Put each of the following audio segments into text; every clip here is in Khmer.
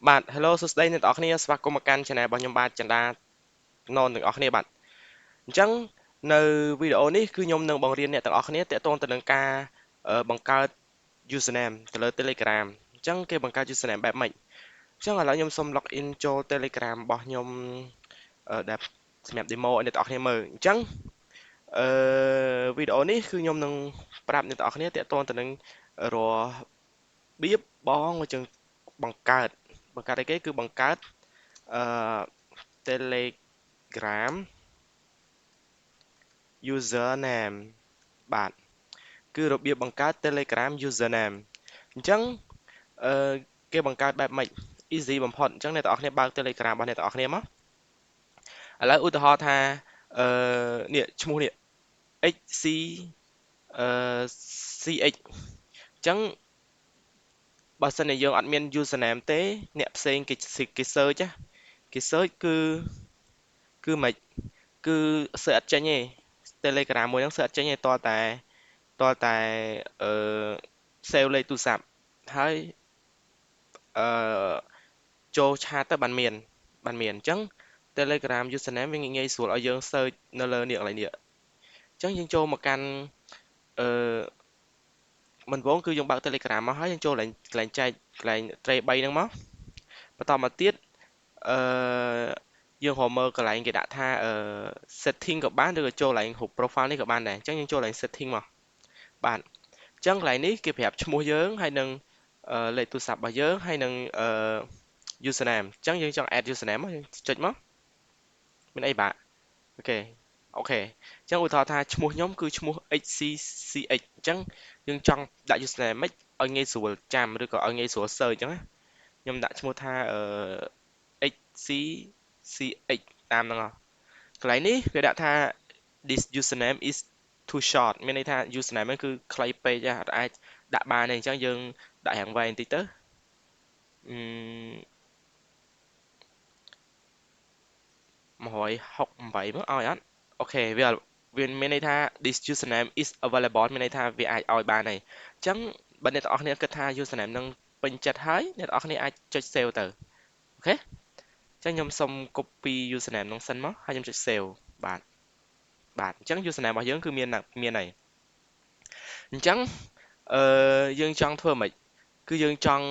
បាទ Hello សួស្តីអ្នកទាំងអស់គ្នាស្វាគមន៍មកកាន់ Channel របស់ខ្ញុំបាទចន្ទាណនទាំងអស់គ្នាបាទអញ្ចឹងនៅវីដេអូនេះគឺខ្ញុំនឹងបង្រៀនអ្នកទាំងអស់គ្នាទាក់ទងទៅនឹងការបង្កើត username ទៅលើ Telegram អញ្ចឹងគេបង្កើត username បែបម៉េចអញ្ចឹងឥឡូវខ្ញុំសូម log in ចូល Telegram របស់ខ្ញុំដែលសម្រាប់ demo ឲ្យអ្នកទាំងអស់គ្នាមើលអញ្ចឹងអឺវីដេអូនេះគឺខ្ញុំនឹងប្រាប់អ្នកទាំងអស់គ្នាទាក់ទងទៅនឹងរបៀបបងអញ្ចឹងបង្កើតអីគេគឺបង្កើតអឺ Telegram username បាទគឺរបៀបបង្កើត Telegram username អញ្ចឹងអឺគេបង្កើតបែបម៉េច easy បំផុតអញ្ចឹងអ្នកទាំងអស់គ្នាបើក Telegram របស់អ្នកទាំងអស់គ្នាមកឥឡូវឧទាហរណ៍ថាអឺនេះឈ្មោះនេះ XC អឺ CX អញ្ចឹងបើសិនជាយើងអត់មាន username ទេអ្នកផ្សេងគេគេ search ណាគេ search គឺមិនគឺ search អត់ចេញទេ Telegram មួយហ្នឹង search អត់ចេញទេតតែអឺ save លេខទូរស័ព្ទហើយអឺចូល chat ទៅបានមានអញ្ចឹង Telegram username វាងាយស្រួលឲ្យយើង search នៅលើនេះកន្លែងនេះអញ្ចឹងយើងចូលមកកាន់អឺមិនវងគឺយើងបើក Telegram មកហើយយើងចូលកន្លែងចែកកន្លែង tray 3ហ្នឹងមកបន្តមកទៀតអឺយើងរកមើលកន្លែងគេដាក់ថាអឺ setting ក៏បានឬក៏ចូលកន្លែងរូប profile នេះក៏បានដែរអញ្ចឹងយើងចូលកន្លែង setting មកបាទអញ្ចឹងកន្លែងនេះគេប្រាប់ឈ្មោះយើងហើយនឹងលេខទូរស័ព្ទរបស់យើងហើយនឹងអឺ username អញ្ចឹងយើងចង់ add username មកយើងចុចមកមានអីបាទ OK OK អញ្ចឹងឧទាហរណ៍ថាឈ្មោះខ្ញុំគឺឈ្មោះ HCCX អញ្ចឹងយើងចង់ដាក់ username ម៉េចឲ្យងាយស្រួលចាំឬក៏ឲ្យងាយស្រួល search អញ្ចឹងណាខ្ញុំដាក់ឈ្មោះថាអឺ HCCX តាមហ្នឹងកន្លែងនេះគេដាក់ថា this username is too short មានន័យថា username ហ្នឹងគឺខ្លីពេកអត់អាចដាក់បានទេអញ្ចឹងយើងដាក់រាងវែងបន្តិចទៅអឺ168មកឲ្យអត់ OK វាមានន័យថា this username is available មានន័យថាវាអាចឲ្យបានហើយអញ្ចឹងបើអ្នកទាំងអស់គ្នាគិតថា username នឹងពេញចិត្តហើយអ្នកទាំងអស់គ្នាអាចចុច save ទៅ OK អញ្ចឹងខ្ញុំសុំ copy username នឹងសិនមកហើយខ្ញុំចុច save បាទបាទអញ្ចឹង username របស់យើងគឺមានហើយអញ្ចឹងអឺយើងចង់ធ្វើម៉េចគឺយើងចង់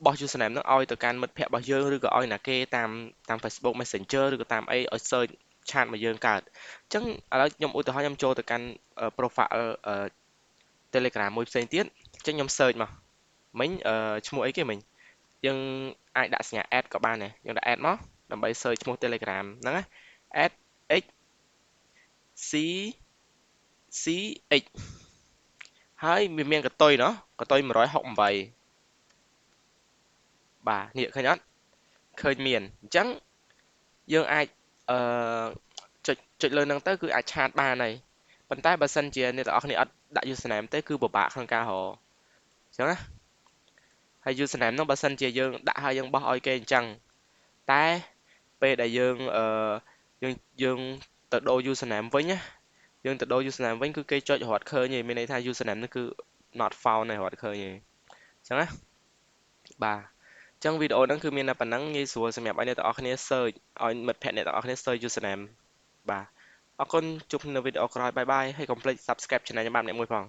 បោះ username ហ្នឹងឲ្យទៅកាន់មិត្តភ័ក្តិរបស់យើងឬក៏ឲ្យណាគេតាម Facebook Messenger ឬក៏តាមអីឲ្យ search chat មកយើងកើតអញ្ចឹងឥឡូវខ្ញុំឧទាហរណ៍ខ្ញុំចូលទៅកាន់ profile Telegram មួយផ្សេងទៀតអញ្ចឹងខ្ញុំ search មកមិញឈ្មោះអីគេមិញយើងអាចដាក់សញ្ញា add ក៏បានដែរយើងដាក់ add មកដើម្បី search ឈ្មោះ Telegram ហ្នឹងណា add x c c x ហើយវាមានកតុយណោះកតុយ168បាទនេះឃើញអត់ឃើញមានអញ្ចឹងយើងអាចអឺចុចលើនឹងទៅគឺអាច chat បានហើយប៉ុន្តែបើសិនជាអ្នកទាំងអស់គ្នាអត់ដាក់ username ទេគឺពិបាកក្នុងការរកអញ្ចឹងណាហើយ username នោះបើសិនជាយើងដាក់ហើយយើងបោះឲ្យគេអញ្ចឹងតែពេលដែលយើងអឺយើងយើងទៅដូរ username វិញណាយើងទៅដូរ username វិញគឺគេចុចរត់ឃើញឯងមានន័យថា username នោះគឺ not found ឯងរត់ឃើញឯងអញ្ចឹងណាបាទអញ្ចឹងវីដេអូហ្នឹងគឺមានតែប៉ុណ្ណឹងងាយស្រួលសម្រាប់ឲ្យអ្នកទាំងអស់គ្នា search ឲ្យមិត្តភ័ក្តិអ្នកទាំងអស់គ្នា search username បាទអរគុណជួបនៅវីដេអូក្រោយ bye bye ហើយកុំភ្លេច subscribe channel ខ្ញុំបាទម្នាក់មួយផង